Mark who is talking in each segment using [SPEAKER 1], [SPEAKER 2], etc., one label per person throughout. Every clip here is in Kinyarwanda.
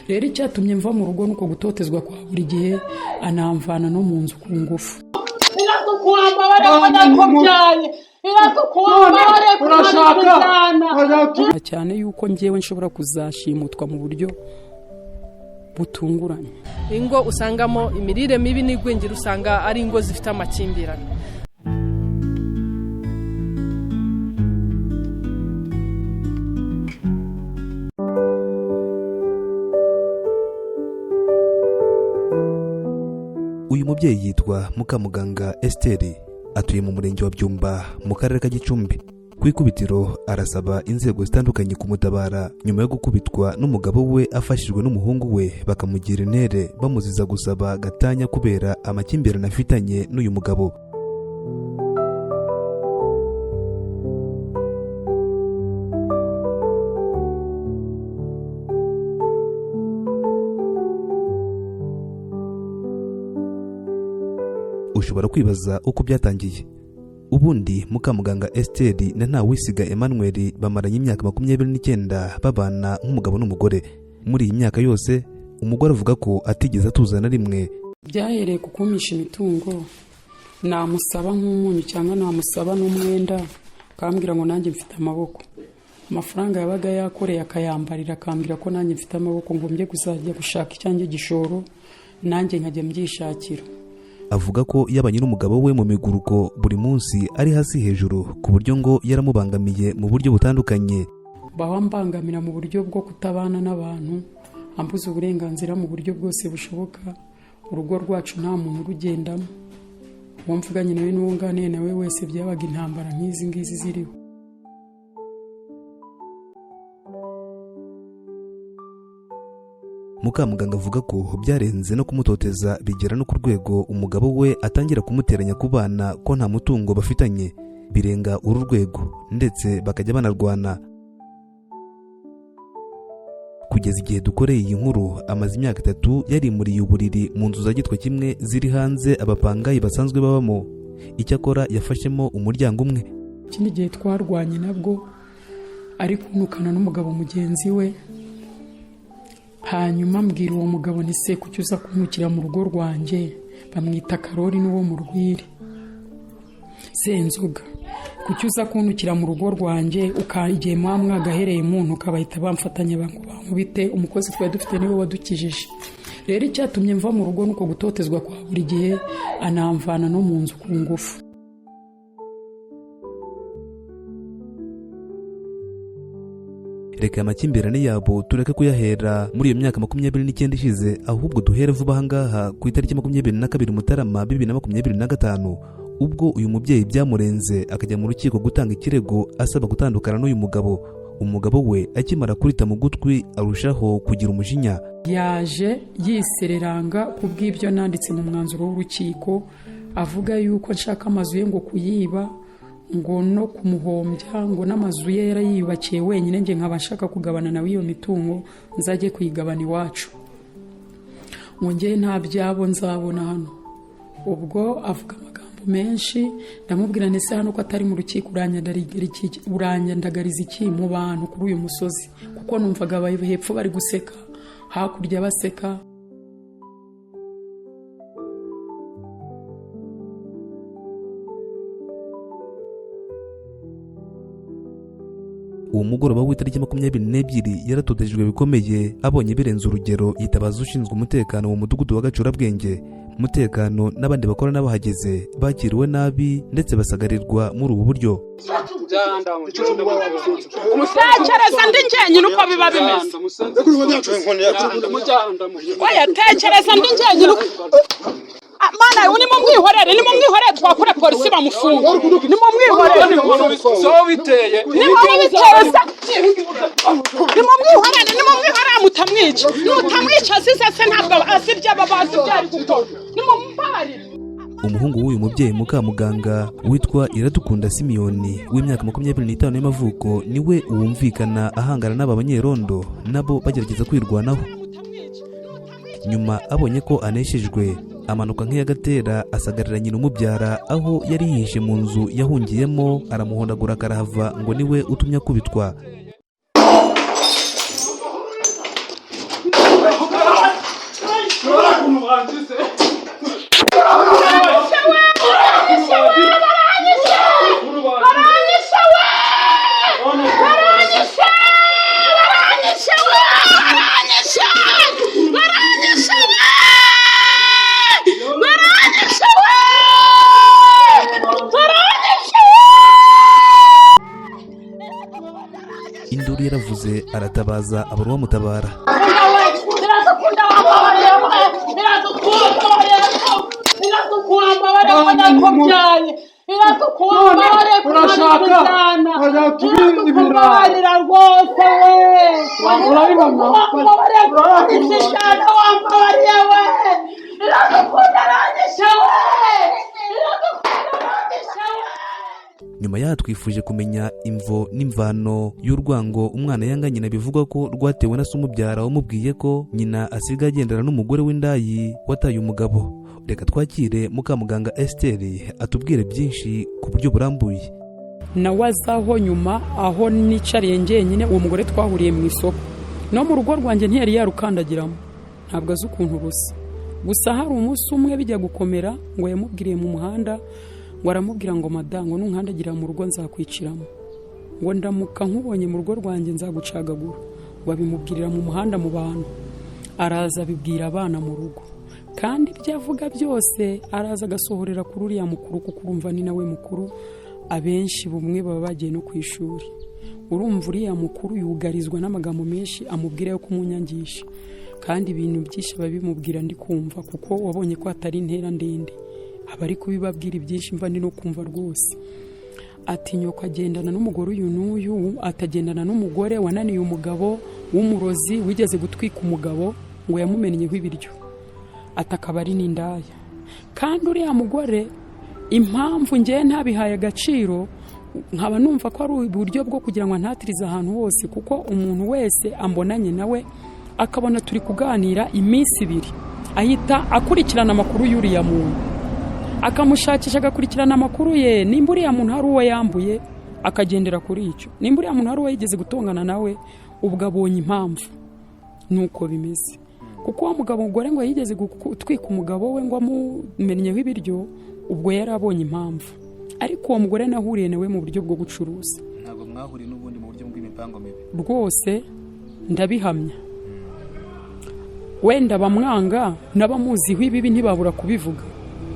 [SPEAKER 1] Rero icyatumye mva mu rugo ni uko gutotezwa kwa buri gihe, anamvana no mu nzu ku ngufu. Cyane yuko ngewe nshobora kuzashimutwa mu buryo butunguranye.
[SPEAKER 2] Ingo usangamo imirire mibi n'igwingira, usanga ari ingo zifite amakimbirane.
[SPEAKER 3] Uyu mubyeyi yitwa Mukamuganga Esiteri, atuye mu murenge wa Byumba mu karere ka Gicumbi. Ku ikubitiro arasaba inzego zitandukanye kumutabara nyuma yo gukubitwa n'umugabo we afashijwe n'umuhungu we, bakamugira intere bamuziza gusaba gatanya kubera amakimbirane afitanye n'uyu mugabo. Ushobora kwibaza uko byatangiye. Ubundi Mukamuganga Esiteri na Ntawisiga Emmanuel bamaranye imyaka 29 babana nk'umugabo n'umugore. Muri iyi myaka yose umugore avuga ko atigeze atuza na rimwe.
[SPEAKER 1] Byahereye ku kumisha imitungo, namusaba nk'umunyu cyangwa namusaba n'umwenda akambwira ngo nanjye mfite amaboko. Amafaranga yabaga yakoreye akayambarira, akambwira ko nanjye mfite amaboko, ngo njye kuzajya gushaka icyanjye gishoro, nanjye nkajya mbyishakira.
[SPEAKER 3] Avuga ko yabanye n'umugabo we mu miguruko, buri munsi ari hasi hejuru, ku buryo ngo yaramubangamiye mu buryo butandukanye.
[SPEAKER 1] Mbangamira mu buryo bwo kutabana n'abantu, ambuza uburenganzira mu buryo bwose bushoboka. Urugo rwacu nta muntu urugendamo, uwo mvuganye nawe n'uwo nganiye nawe wese byabaga intambara nk'izi ngizi ziriho.
[SPEAKER 3] Mukamuganga avuga ko byarenze no kumutoteza, bigera no ku rwego umugabo we atangira kumuteranya ku bana ko nta mutungo bafitanye, birenga uru rwego ndetse bakajya banarwana. Kugeza igihe dukoreye iyi nkuru, amaze imyaka 3 yarimuriye uburiri mu nzu za gitwa kimwe ziri hanze abapangayi basanzwe babamo. Icyakora yafashemo umuryango umwe.
[SPEAKER 1] Ikindi gihe twarwanye nabwo ari kunukana n'umugabo mugenzi we, hanyuma mbwira uwo mugabo ni se kuki uza kunukira mu rugo rwanjye, bamwita Karori n'uwo mu rwiri Senzoga, kuki uza kuntukira mu rugo rwanjye, igihe muba mwagahereye muntu ukabahita bamfatanya ngo bankubite. Umukozi twari dufite niwe wadukijije. Rero icyatumye mva mu rugo ni uko gutotezwa kwa buri gihe, anamvana no mu nzu ku ngufu.
[SPEAKER 3] Reka amakimbirane yabo tureke kuyahera muri iyo myaka 29 ishize, ahubwo duhere vuba ahangaha ku itariki 22 Mutarama 2025, ubwo uyu mubyeyi byamurenze akajya mu rukiko gutanga ikirego asaba gutandukana n'uyu mugabo. Umugabo we akimara kurita mu gutwi arushaho kugira umujinya.
[SPEAKER 1] Yaje yisereranga ku bw'ibyo nanditse mu mwanzuro w'urukiko, avuga yuko nshaka amazu ye ngo kuyiba, ngo no kumuhombya, ngo n'amazu ye yarayiyubakiye wenyine, njye nkaba nshaka kugabana nawe iyo mitungo, nzajye kuyigabana iwacu, ngo njye nta byabo nzabona hano. Ubwo avuga amagambo menshi, ndamubwira ndetse hano ko atari mu rukiko, uranyandagariza iki mu bantu kuri uyu musozi, kuko numvaga hepfo bari guseka, hakurya baseka.
[SPEAKER 3] Uwo mugoroba w'itariki 22 yaratotejwe bikomeye, abonye birenze urugero yitabaza ushinzwe umutekano mu mudugudu wa Gacurabwenge. Umutekano n'abandi bakora n'abahageze bakiriwe nabi ndetse basagarirwa muri ubu buryo.
[SPEAKER 4] Tekereza ndi njyenyine uko biba bimeze. Oya, tekereza ndi njyenyine uko. Mana, nimumwihorere, nimumwihorere, twakure polisi bamufunga. Nimumwihorere. Nimumwihorere, nimumwihorere, nimumwihorere, mutamwica. Nutamwica azize se ntabwo azi ibyo aba bazi ibyo ari gukora. Nimumbabarire.
[SPEAKER 3] Umuhungu w'uyu mubyeyi Mukamuganga witwa Iradukunda Simiyoni w'imyaka 25 y'amavuko niwe wumvikana ahangana n'aba banyerondo, nabo bagerageza kwirwanaho. Nyuma abonye ko aneshejwe amanuka nk'iyagatera, asagarira nyina umubyara aho yari yihishe mu nzu yahungiyemo, aramuhondagura akarahava ngo niwe utumye akubitwa. Induru yaravuze, aratabaza, abura uwamutabara. Nyuma yaha twifuje kumenya imvo n'imvano y'urwango umwana yanga nyina, bivugwa ko rwatewe na se umubyara wamubwiye ko nyina asigaye agendana n'umugore w'indayi wataye umugabo. Reka twakire Mukamuganga Esiteri atubwire byinshi ku buryo burambuye.
[SPEAKER 1] Nawe azaho nyuma aho nicariye njyenyine, uwo mugore twahuriye mu isoko, no mu rugo rwanjye ntiyari yarukandagiramo, ntabwo azi ukuntu rusa. Gusa hari umunsi umwe bijya gukomera, ngo yamubwiriye mu muhanda, ngo aramubwira ngo: "Madamu, nunkandagira mu rugo nzakwiciramo, ngo ndamuka nkubonye mu rugo rwanjye nzagucagagura." Ngo abimubwirira mu muhanda mu bantu, araza abibwira abana mu rugo. Kandi ibyo avuga byose araza agasohorera kuri uriya mukuru, kuko urumva ni nawe mukuru, abenshi bumwe baba bagiye no ku ishuri. Urumva uriya mukuru yugarizwa n'amagambo menshi amubwira yo kumunyangisha, kandi ibintu byinshi ababimubwira ndi kumva, kuko wabonye ko atari intera ndende, aba ari kubibabwira ibyinshi mva ndi no kumva rwose. Ati nyoko agendana n'umugore uyu n'uyu, atagendana n'umugore wananiye umugabo w'umurozi, wigeze gutwika umugabo, ngo yamumennyeho ibiryo, ati akaba ari n'indaya. Kandi uriya mugore, impamvu ngewe ntabihaye agaciro, nkaba numva ko ari uburyo bwo kugira ngo ntatirize ahantu hose, kuko umuntu wese ambonanye nawe akabona turi kuganira iminsi 2, ahita akurikirana amakuru y'uriya muntu, akamushakisha, agakurikirana amakuru ye. Nimba uriya muntu hari uwo yambuye, akagendera kuri icyo. Nimba uriya muntu hari uwo yigeze gutongana nawe, ubwo abonye impamvu. Nuko bimeze, kuko uwo mugabo mugore ngo yigeze gutwika umugabo we, ngo amumennyeho ibiryo, ubwo yari abonye impamvu. Ariko uwo mugore nahuriye nawe mu buryo bwo gucuruza.
[SPEAKER 3] Ntabwo mwahuriye n'ubundi mu buryo bw'imipango mibi?
[SPEAKER 1] Rwose ndabihamya. Wenda bamwanga n'abamuziho ibibi ntibabura kubivuga,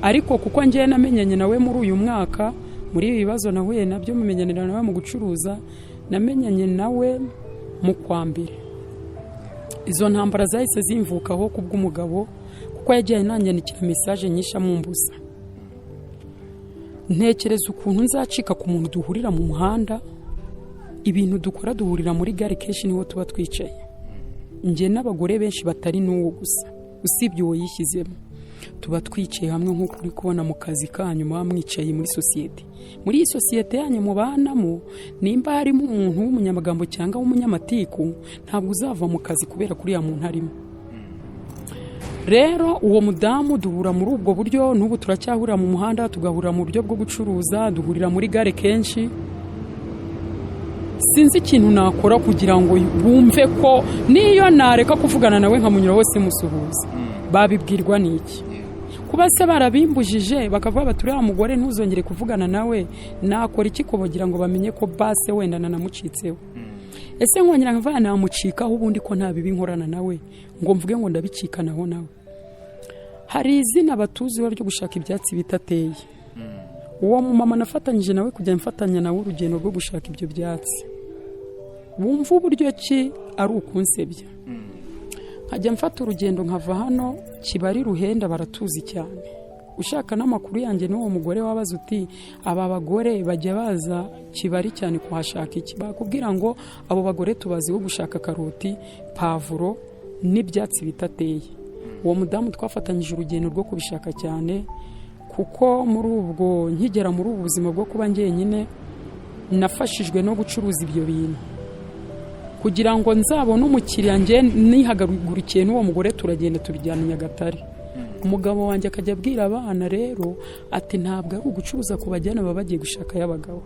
[SPEAKER 1] ariko kuko ngewe namenyanye nawe muri uyu mwaka, muri ibi bibazo nahuye nabyo, mumenyanira nawe mu gucuruza, namenyanye nawe mu kwa mbere. Izo ntambara zahise zimvukaho kubw'umugabo, kuko yagiye ananyandikira message nyinshi amumbuza. Ntekereza ukuntu nzacika ku muntu duhurira mu muhanda, ibintu dukora duhurira muri gare kenshi, niho tuba twicaye, njye n'abagore benshi batari n'uwo gusa, usibye uwo yishyizemo. Tuba twicaye hamwe nk'uko uri kubona mu kazi kanyu muba mwicaye muri sosiyete. Muri iyi sosiyete yanyu mubanamo, nimba harimo umuntu w'umunyamagambo cyangwa w'umunyamatiku, ntabwo uzava mu kazi kubera kuriya muntu arimo. Rero uwo mudamu duhura muri ubwo buryo, n'ubu turacyahurira mu muhanda, tugahurira mu buryo bwo gucuruza, duhurira muri gare kenshi. Sinzi ikintu nakora kugira ngo bumve ko niyo nareka kuvugana nawe nkamunyura hose musuhuza, babibwirwa n'iki? Kuba se barabimbujije, bakavuga bati: "Uriya mugore ntuzongere kuvugana nawe," nakora iki kugira ngo bamenye ko base wenda nanamucitseho? Ese nkongera nkavuga namucikaho ubundi, ko nta bibi nkorana nawe ngo mvuge ngo ndabicikanaho nawe? Hari izina batuziho ryo gushaka ibyatsi bita ateye. Uwo mumama nafatanyije nawe kujya mfatanya nawe urugendo rwo gushaka ibyo byatsi, wumva uburyo ki ari ukunsebya. Nkajya mfata urugendo nkava hano Kibari Ruhenda, baratuzi cyane. Ushaka n'amakuru yanjye n'uwo mugore, wabaza uti: "Aba bagore bajya baza Kibari cyane kuhashaka iki?" Bakubwira ngo abo bagore tubaziho gushaka karoti, pavuro n'ibyatsi bitateye. Uwo mudamu twafatanyije urugendo rwo kubishaka cyane, kuko muri ubwo nkigera muri ubu buzima bwo kuba njyenyine, nafashijwe no gucuruza ibyo bintu kugira ngo nzabone umukiriya. Njye nihaguruk'iye n'uwo mugore, turagenda tubijyana i Nyagatare. Umugabo wanjye akajya abwira abana rero ati: "Ntabwo ari ugucuruza ku bajyana, baba bagiye gushaka y'abagabo."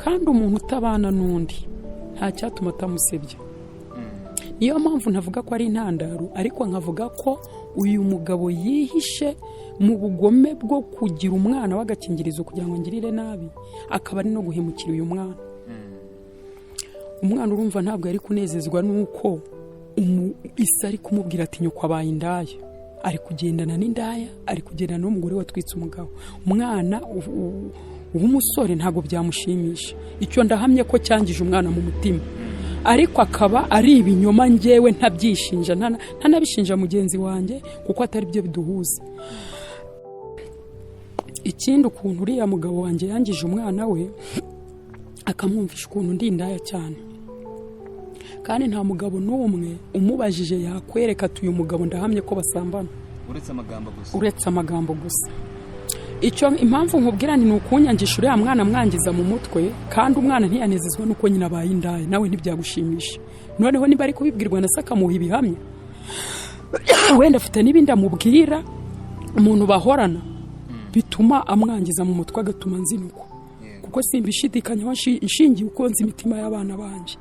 [SPEAKER 1] Kandi umuntu utabana n'undi nta cyatuma atamusebya. Niyo mpamvu ntavuga ko ari intandaro, ariko nkavuga ko uyu mugabo yihishe mu bugome bwo kugira umwana w'agakingirizo kugira ngo ngirire nabi, akaba ari no guhemukira uyu mwana. Umwana urumva ntabwo yari kunezezwa n'uko isi ari kumubwira ati nyoko abaye indaya, ari kugendana n'indaya, ari kugendana n'umugore watwitse umugabo. Umwana w'umusore ntabwo byamushimisha. Icyo ndahamye ko cyangije umwana mu mutima, ariko akaba ari ibinyoma. Njyewe ntabyishinja, ntanabishinja mugenzi wanjye kuko atari byo biduhuza. Ikindi, ukuntu uriya mugabo wanjye yangije umwana we, akamwumvisha ukuntu ndi indaya cyane, kandi nta mugabo n'umwe umubajije yakwereka ati uyu mugabo ndahamye ko basambana.
[SPEAKER 3] Uretse amagambo gusa.
[SPEAKER 1] Uretse amagambo gusa. Icyo impamvu nkubwira ni ukunyangisha uriya mwana, mwangiza mu mutwe, kandi umwana ntiyanezezwa n'uko nyina abaye indaya, nawe ntibyagushimisha. Noneho niba ari kubibwirwa na se akamuha ibihamya, wenda afite n'ibindi amubwira, umuntu bahorana, bituma amwangiza mu mutwe, agatuma nzinukwa, kuko simbishidikanyaho nshingiye uko nzi imitima y'abana banjye.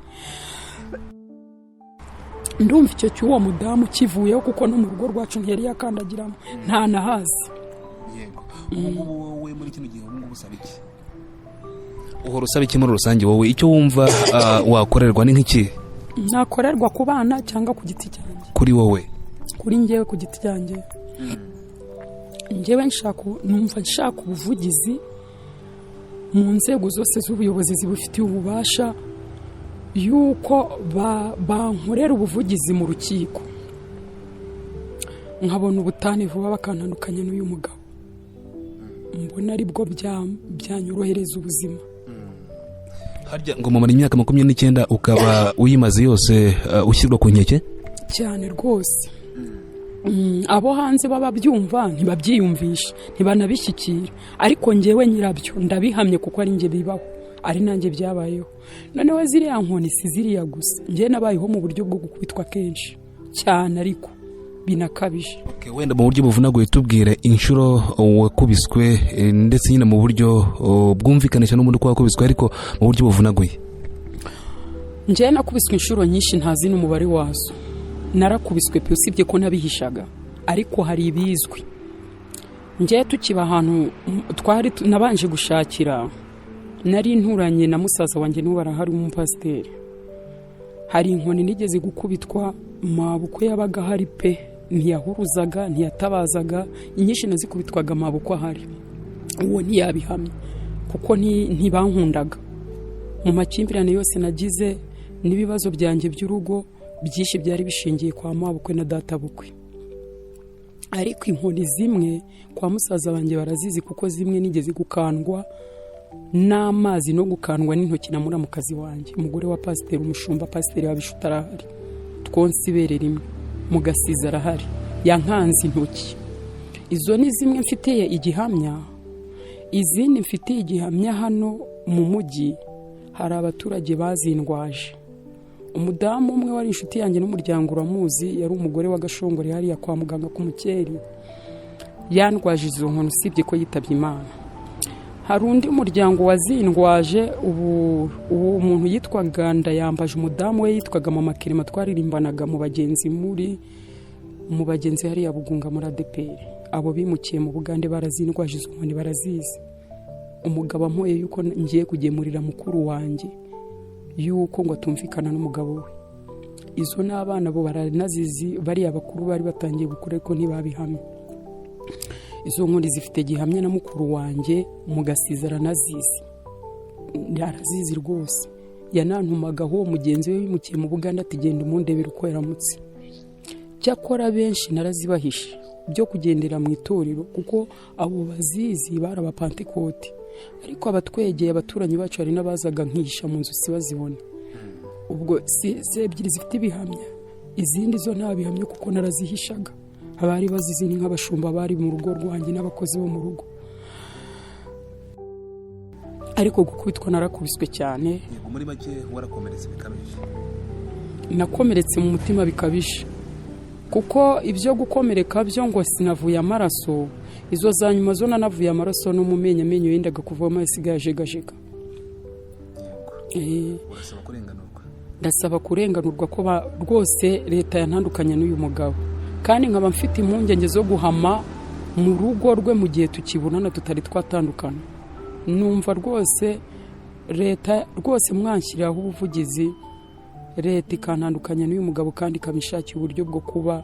[SPEAKER 1] Ndumva icyo cy'uwo mudamu kivuyeho, kuko no mu rugo rwacu ntiyari yakandagiramo, ntanahazi.
[SPEAKER 3] Yego, ubu ngubu wowe muri kino gihe, ubu ngubu usaba iki? Uhora usaba iki muri rusange? Wowe icyo wumva wakorerwa ni nk'iki?
[SPEAKER 1] Nakorerwa ku bana cyangwa ku giti cyanjye?
[SPEAKER 3] Kuri wowe.
[SPEAKER 1] Kuri njyewe ku giti cyanjye, njyewe nshaka, numva nshaka ubuvugizi mu nzego zose z'ubuyobozi zibufitiye ububasha, yuko bankorera ubuvugizi mu rukiko, nkabona ubutane vuba, bakantandukanya n'uyu mugabo. Mbona aribwo byanyorohereza ubuzima.
[SPEAKER 3] Harya ngo mumara imyaka 29, ukaba uyimaze yose ushyirwa ku nkeke?
[SPEAKER 1] Cyane rwose. Abo hanze baba byumva ntibabyiyumvisha, ntibanabishyikira, ariko ngewe nyirabyo ndabihamye, kuko ari njye bibaho, ari nanjye byabayeho. Noneho ziriya nkoni si ziriya gusa, njyewe nabayeho mu buryo bwo gukubitwa kenshi cyane, ariko binakabije.
[SPEAKER 3] Okay, wenda mu buryo buvunaguye tubwire inshuro wakubiswe, ndetse nyine mu buryo bwumvikanisha n'ubundi ko wakubiswe, ariko mu buryo buvunaguye.
[SPEAKER 1] Njyewe nakubiswe inshuro nyinshi ntazi n'umubare wazo. Narakubiswe pe, usibye ko nabihishaga, ariko hari ibizwi. Njyewe tukiba ahantu twari nabanje gushakira, nari nturanye na musaza wanjye, n'ubu arahari, w'umupasiteri. Hari inkoni nigeze gukubitwa, mabukwe yabaga ahari pe, ntiyahuruzaga, ntiyatabazaga. Inyinshi nazikubitwaga mabukwe ahari, uwo ntiyabihamya kuko ntibankundaga. Mu makimbirane yose nagize n'ibibazo byanjye by'urugo byinshi byari bishingiye kwa mabukwe na databukwe, ariko inkoni zimwe kwa musaza wanjye barazizi, kuko zimwe nigeze gukandwa n'amazi no gukandwa n'intoki na muramukazi wanjye, umugore wa pasiteri, umushumba pasiteri wabishuta arahari, twonse ibere rimwe mu gasiza arahari, yankanze intoki. Izo ni zimwe mfitiye igihamya. Izindi mfitiye igihamya, hano mu mujyi hari abaturage bazindwaje. Umudamu umwe wari inshuti yanjye n'umuryango uramuzi, yari umugore wa Gashongore hariya kwa muganga ku Mukeri, yandwaje izo nkoni, usibye ko yitabye Imana. Hari undi muryango wazindwaje. Ubu uwo muntu yitwaga Ndayambaje, umudamu we yitwaga Mama Kirima, twaririmbanaga mu bagenzi, muri mu bagenzi hariya Bugunga muri ADEPR. Abo bimukiye mu Bugande, barazindwaje izo nkoni, barazizi. Umugabo ampoye yuko ngiye kugemurira mukuru wanjye, yuko ngo atumvikana n'umugabo we. Izo n'abana bo baranazizi, bariya bakuru bari batangiye gukora, ariko ntibabihamye. Izo nkoni zifite gihamya na mukuru wanjye mu gasiza, aranazizi, arazizi rwose. Yanantumagaho uwo mugenzi we wimukiye mu Bugande ati genda umundebere uko yaramutse. Cyakora benshi narazibahishe byo kugendera mu itorero, kuko abo bazizi bari abapantekoti, ariko abatwegeye, abaturanyi bacu, hari n'abazaga nkihisha mu nzu sibazibone. Ubwo si ebyiri zifite ibihamya, izindi zo nta bihamya kuko narazihishaga. Abari bazizi ni nk'abashumba bari mu rugo rwanjye n'abakozi bo mu rugo. Ariko gukubitwa narakubiswe cyane.
[SPEAKER 3] Yego, muri make warakomeretse bikabije?
[SPEAKER 1] Nakomeretse mu mutima bikabije, kuko ibyo gukomereka byo ngo sinavuye amaraso, izo za nyuma zo nanavuye amaraso no mu menyo, amenyo yendaga kuvamo, asigaye ajegajega.
[SPEAKER 3] Urasaba kurenganurwa?
[SPEAKER 1] Ndasaba kurenganurwa ko rwose leta yantandukanye n'uyu mugabo, kandi nkaba mfite impungenge zo guhama mu rugo rwe mu gihe tukibonana tutari twatandukana. Numva rwose leta rwose mwanshyiriraho ubuvugizi, leta ikantandukanya n'uyu mugabo kandi ikabishakira uburyo bwo kuba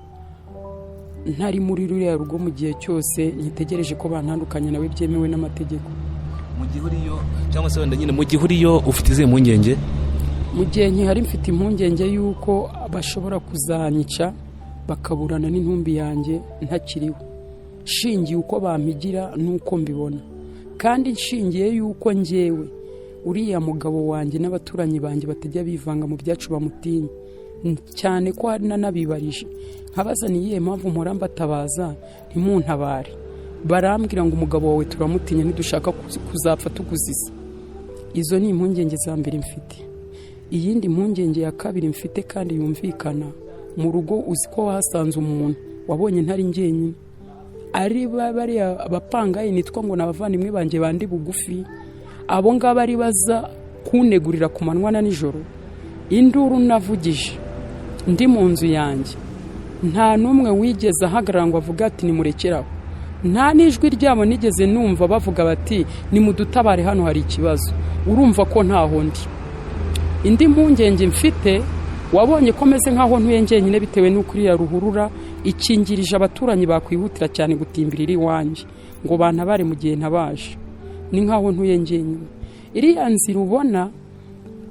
[SPEAKER 1] ntari muri ruriya rugo mu gihe cyose nkitegereje ko bantandukanya nawe byemewe n'amategeko.
[SPEAKER 3] Mu gihe uriyo, cyangwa se wenda nyine mu gihe uriyo, ufite izihe mpungenge?
[SPEAKER 1] Mu gihe nkihari mfite impungenge y'uko bashobora kuzanyica bakaburana n'intumbi yanjye ntakiriho, nshingiye uko bampigira n'uko mbibona, kandi nshingiye y'uko njyewe uriya mugabo wanjye n'abaturanyi banjye batajya bivanga mu byacu, bamutinya cyane, ko hari n'anabibarije nkabaza ni iyihe mpamvu mpora mbatabaza ntimuntabare, barambwira ngo umugabo wawe turamutinya, ntidushaka kuzapfa tuguziza. Izo ni impungenge za mbere mfite. Iyindi mpungenge ya kabiri mfite kandi yumvikana, mu rugo uzi ko wahasanze umuntu wabonye ntari njyenyine, ari bariya abapangayi nitwa ngo ni abavandimwe banjye bandi bugufi, abo ngabo ari baza kunegurira ku manywa na nijoro. Induru navugije ndi mu nzu yanjye, nta n'umwe wigeze ahagarara ngo avuge ati nimurekeraho. Nta n'ijwi ryabo nigeze numva bavuga bati nimudutabare hano hari ikibazo. Urumva ko ntaho ndi. Indi mpungenge mfite, wabonye ko meze nk'aho ntuye njyenyine bitewe n'uko iriya ruhurura ikingirije abaturanyi bakwihutira cyane gutimbira iri iwanjye ngo bantabare mu gihe ntabaje. Ni nk'aho ntuye njyenyine. Iriya nzira ubona,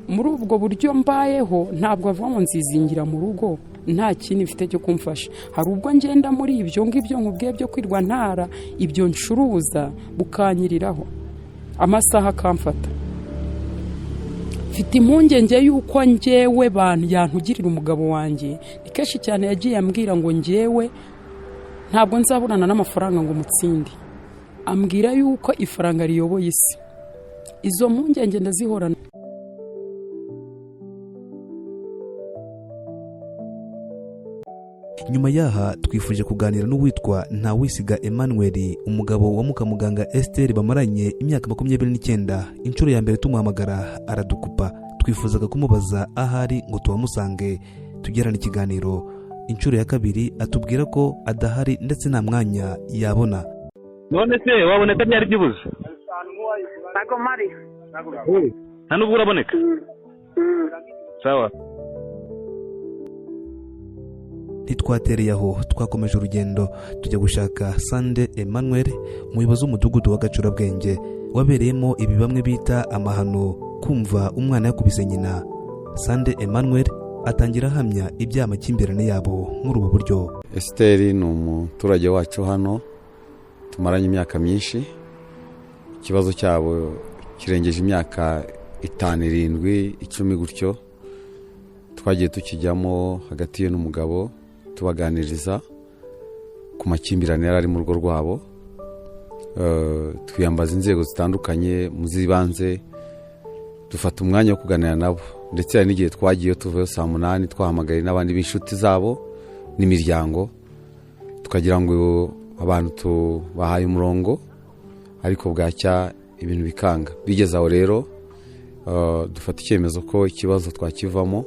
[SPEAKER 1] muri ubwo buryo mbayeho, ntabwo avuga ngo nzizingira mu rugo nta kindi mfite cyo kumfasha. Hari ubwo ngenda muri ibyo ngibyo nkubwiye byo kwirwa ntara ibyo ncuruza, bukanyiriraho amasaha akamfata. Mfite impungenge y'uko njyewe bantu yantugirira umugabo wanjye. Ni kenshi cyane yagiye ambwira ngo njyewe ntabwo nzaburana n'amafaranga ngo mutsinde, ambwira yuko ifaranga riyoboye isi. Izo mpungenge ndazihorana.
[SPEAKER 3] Nyuma yaha twifuje kuganira n'uwitwa Ntawisiga Emmanuel, umugabo wa Mukamuganga Esther bamaranye imyaka 29. Inshuro ya mbere tumuhamagara aradukupa. Twifuzaga kumubaza ahari ngo tuhamusange tugirane ikiganiro. Inshuro ya kabiri atubwira ko adahari ndetse nta mwanya yabona.
[SPEAKER 5] None se waboneka ryari byibuze?
[SPEAKER 6] Ntago mpari.
[SPEAKER 5] Nta nubwo uraboneka? Sawa.
[SPEAKER 3] Ntitwatereye aho, twakomeje urugendo tujya gushaka Sande Emmanuel, umuyobozi w'umudugudu wa Gacurabwenge wabereyemo ibi bamwe bita amahano, kumva umwana yakubise nyina. Sande Emmanuel atangira ahamya iby'amakimbirane yabo muri ubu buryo.
[SPEAKER 7] Esther ni umuturage wacu hano tumaranye imyaka myinshi. Ikibazo cyabo kirengeje imyaka 5, 7, 10 gutyo. Twagiye tukijyamo hagati ye n'umugabo, tubaganiriza ku makimbirane yari ari mu rugo rwabo. Twiyambaza inzego zitandukanye mu z'ibanze, dufata umwanya wo kuganira nabo, ndetse hari n'igihe twagiye tuvayo saa 8 twahamagaye n'abandi b'inshuti zabo n'imiryango, tukagira ngo abantu tubahaye umurongo, ariko bwacya ibintu bikanga. Bigeze aho rero dufata icyemezo ko ikibazo twakivamo,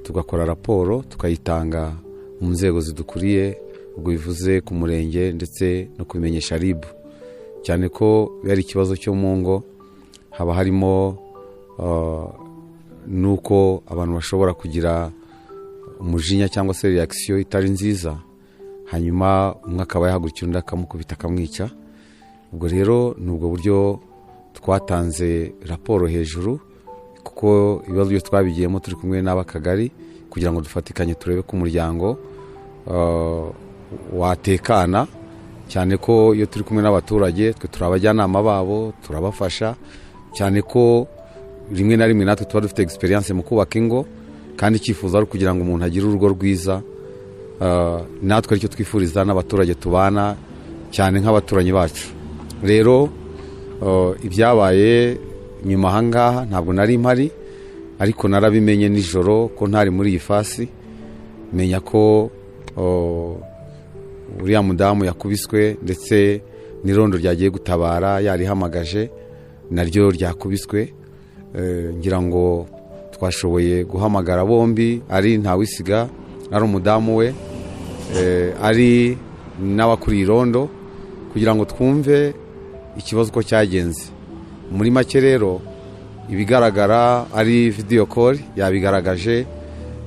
[SPEAKER 7] tugakora raporo tukayitanga mu nzego zidukuriye, ubwo bivuze ku murenge ndetse no kubimenyesha RIB, cyane ko yari ikibazo cyo mu ngo, haba harimo nuko abantu bashobora kugira umujinya cyangwa se reaction itari nziza, hanyuma umwe akaba yahagurukira undi akamukubita akamwica. Ubwo rero ni ubwo buryo twatanze raporo hejuru, kuko ibibazo byose twabigiyemo turi kumwe n'abakagari kugira ngo dufatikanye turebe ko umuryango watekana, cyane ko iyo turi kumwe n'abaturage twe turi abajyanama babo, turabafasha, cyane ko rimwe na rimwe natwe tuba dufite experience mu kubaka ingo, kandi icyifuzo ari kugira ngo umuntu agire urugo rwiza. Natwe aricyo twifuriza n'abaturage tubana, cyane nk'abaturanyi bacu. Rero ibyabaye nyuma ahangaha ntabwo nari mpari, ariko narabimenye nijoro ko ntari muri iyi fasi, menya ko uriya mudamu yakubiswe, ndetse n'irondo ryagiye gutabara yarihamagaje naryo ryakubiswe. Ngira ngo Twashoboye guhamagara bombi, ari Ntawisiga, ari umudamu we, ari n'abakuriye irondo, kugira ngo twumve ikibazo uko cyagenze. Muri make rero, ibigaragara ari video call yabigaragaje,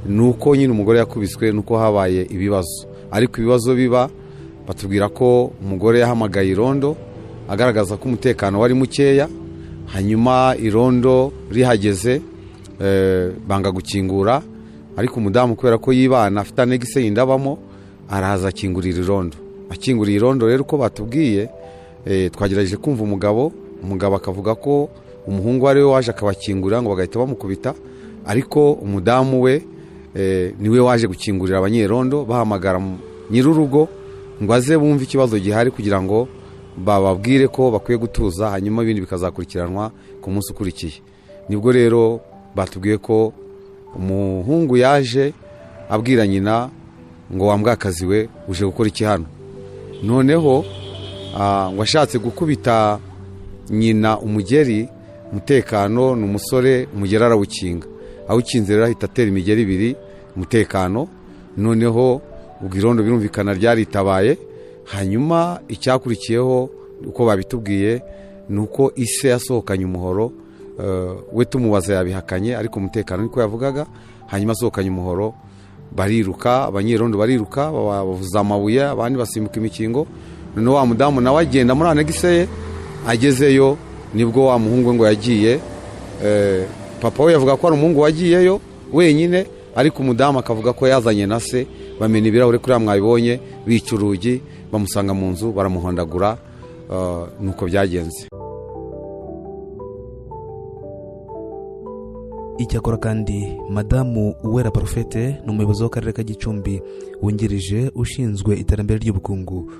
[SPEAKER 7] ni uko nyine umugore yakubiswe, ni uko habaye ibibazo. Ariko ibibazo biba, batubwira ko umugore yahamagaye irondo agaragaza ko umutekano wari mukeya. Hanyuma irondo rihageze, banga gukingura, ariko umudamu, kubera ko yibana afite annexe yindi abamo, araza akingurira irondo. Akinguriye irondo rero, uko batubwiye, twagerageje kumva umugabo. Umugabo akavuga ko umuhungu ari we waje akabakingurira, ngo bagahita bamukubita, ariko umudamu we niwe waje gukingurira abanyerondo, bahamagara nyir'urugo ngo aze bumve ikibazo gihari, kugira ngo bababwire ko bakwiye gutuza, hanyuma ibindi bikazakurikiranwa ku munsi ukurikiye. Nibwo rero batubwiye ko umuhungu yaje abwira nyina ngo: "Wa mbwakazi we, uje gukora iki hano?" Noneho ngo ashatse gukubita nyina umugeri, Umutekano ni umusore, umugeri arawukinga. Awukinze rero, ahita atera imigeri ibiri Umutekano. Noneho ubwo irondo birumvikana ryaritabaye. Hanyuma icyakurikiyeho, uko babitubwiye, ni uko ise yasohokanye umuhoro. We tumubaza yabihakanye, ariko Umutekano niko yavugaga. Hanyuma asohokanye umuhoro, bariruka, abanyerondo bariruka, bavuza amabuye, abandi basimbuka imikingo. Noneho wa mudamu nawe agenda muri annexe ye. Agezeyo, nibwo wa muhungu we ngo yagiye. Papa we yavuga ko ari umuhungu wagiyeyo wenyine, ariko umudamu akavuga ko yazanye na se. Bamena ibirahure kuriya mwabibonye, bica urugi, bamusanga mu nzu, baramuhondagura. Nuko byagenze.
[SPEAKER 3] Icyakora kandi, Madamu Uwera Parufete ni umuyobozi w'akarere ka Gicumbi wungirije ushinzwe iterambere ry'ubukungu,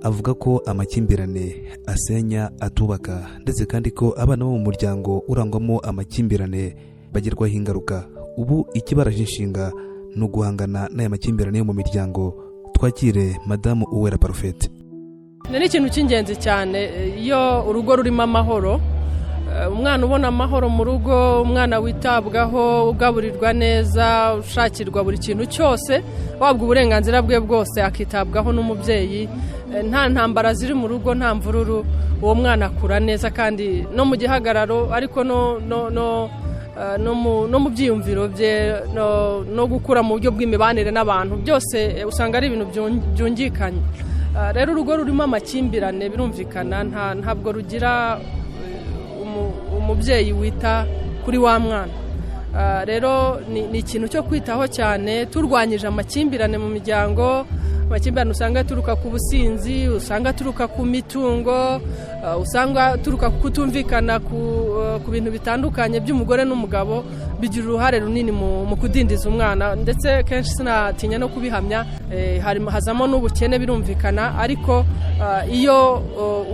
[SPEAKER 3] avuga ko amakimbirane asenya, atubaka, ndetse kandi ko abana bo mu muryango urangwamo amakimbirane bagirwaho ingaruka. Ubu ikibaraje inshinga ni uguhangana n'aya makimbirane yo mu miryango. Twakire Madamu Uwera Parufete.
[SPEAKER 2] Ni ikintu cy'ingenzi cyane iyo urugo rurimo amahoro, umwana ubona amahoro mu rugo, umwana witabwaho, ugaburirwa neza, ushakirwa buri kintu cyose, wabwa uburenganzira bwe bwose, akitabwaho n'umubyeyi, nta ntambara ziri mu rugo, nta mvururu, uwo mwana akura neza kandi no mu gihagararo, ariko no mu byiyumviro bye, no gukura mu buryo bw'imibanire n'abantu, byose usanga ari ibintu byungikanye. Rero urugo rurimo amakimbirane, birumvikana, ntabwo rugira umubyeyi wita kuri wa mwana. Rero ni ikintu cyo kwitaho cyane, turwanyije amakimbirane mu miryango, amakimbirane usanga aturuka ku businzi, usanga aturuka ku mitungo, usanga aturuka ku kutumvikana ku bintu bitandukanye by'umugore n'umugabo, bigira uruhare runini mu kudindiza umwana. Ndetse kenshi sinatinya no kubihamya, hazamo n'ubukene birumvikana. Ariko iyo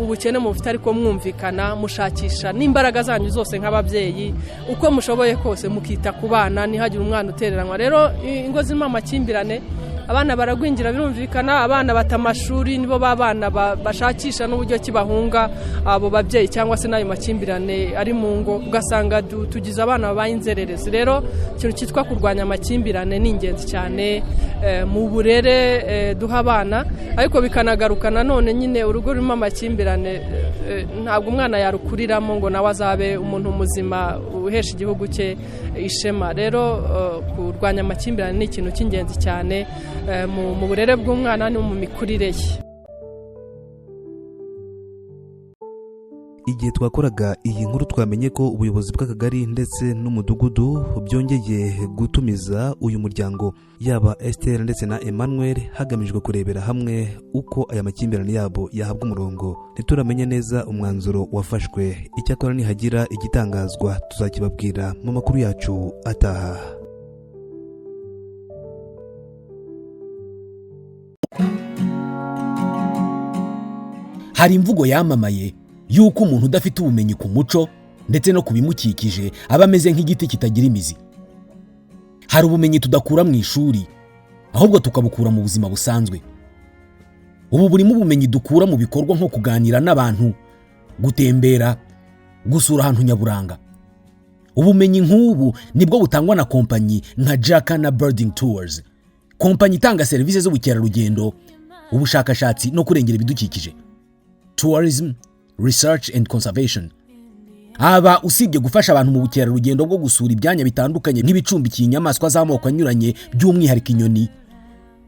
[SPEAKER 2] ubukene mubufite ariko mwumvikana, mushakisha n'imbaraga zanyu zose nk'ababyeyi, uko mushoboye kose, mukita ku bana, ntihagire umwana utereranwa. Rero ingo zirimo amakimbirane, abana baragwingira birumvikana, abana bata amashuri, nibo b'abana bashakisha n'uburyo ki bahunga abo babyeyi cyangwa se n'ayo makimbirane ari mu ngo, ugasanga tugize abana babaye inzererezi. Rero ikintu cyitwa kurwanya amakimbirane ni ingenzi cyane mu burere duha abana. Ariko bikanagaruka nanone nyine, urugo rurimo amakimbirane ntabwo umwana yarukuriramo ngo nawe azabe umuntu muzima uhesha igihugu cye ishema. Rero kurwanya amakimbirane ni ikintu cy'ingenzi cyane mu burere bw'umwana no mu mikurire ye.
[SPEAKER 3] Igihe twakoraga iyi nkuru, twamenye ko ubuyobozi bw'akagari ndetse n'umudugudu byongeye gutumiza uyu muryango, yaba Esther ndetse na Emmanuel, hagamijwe kurebera hamwe uko aya makimbirane yabo yahabwa umurongo. Ntituramenya neza umwanzuro wafashwe. Icyakora nihagira igitangazwa tuzakibabwira mu makuru yacu ataha.
[SPEAKER 8] Hari imvugo yamamaye y'uko umuntu udafite ubumenyi ku muco ndetse no ku bimukikije aba ameze nk'igiti kitagira imizi. Hari ubumenyi tudakura mu ishuri, ahubwo tukabukura mu buzima busanzwe. Ubu burimo ubumenyi dukura mu bikorwa nko kuganira n'abantu, gutembera, gusura ahantu nyaburanga. Ubumenyi nk'ubu nibwo butangwa na kompanyi nka Jacana Birding Tours, kompanyi itanga serivisi z'ubukerarugendo, ubushakashatsi no kurengera ibidukikije, tourism, research and conservation. Aba usibye gufasha abantu mu bukerarugendo bwo gusura ibyanya bitandukanye nk'ibicumbikiye inyamaswa z'amoko anyuranye, by'umwihariko inyoni,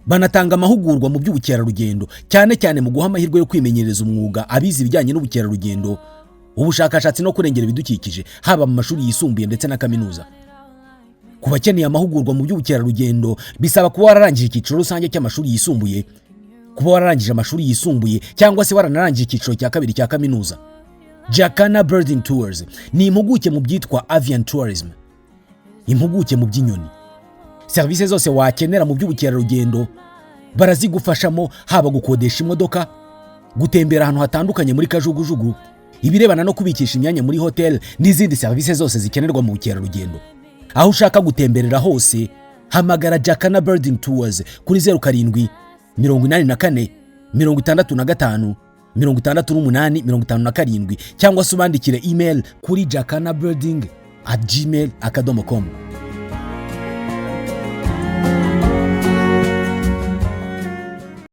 [SPEAKER 8] banatanga amahugurwa mu by'ubukerarugendo, cyane cyane mu guha amahirwe yo kwimenyereza umwuga abize ibijyanye n'ubukerarugendo, ubushakashatsi no kurengera ibidukikije, haba mu mashuri yisumbuye ndetse na kaminuza. Ku bakeneye amahugurwa mu by'ubukerarugendo, bisaba kuba wararangije icyiciro rusange cy'amashuri yisumbuye, kuba wararangije amashuri yisumbuye cyangwa se waranarangije icyiciro cya kabiri cya kaminuza. Jacana Birding Tours ni impuguke mu byitwa avian tourism, impuguke mu by'inyoni. Serivisi zose wakenera mu by'ubukerarugendo barazigufashamo, haba gukodesha imodoka, gutembera ahantu hatandukanye muri kajugujugu, ibirebana no kubikisha imyanya muri hoteli n'izindi serivisi zose zikenerwa mu bukerarugendo. Aho ushaka gutemberera hose, hamagara Jacana Birding Tours kuri 0784 65 68 57 cyangwa se ubandikire email kuri jacanabirding@gmail.com.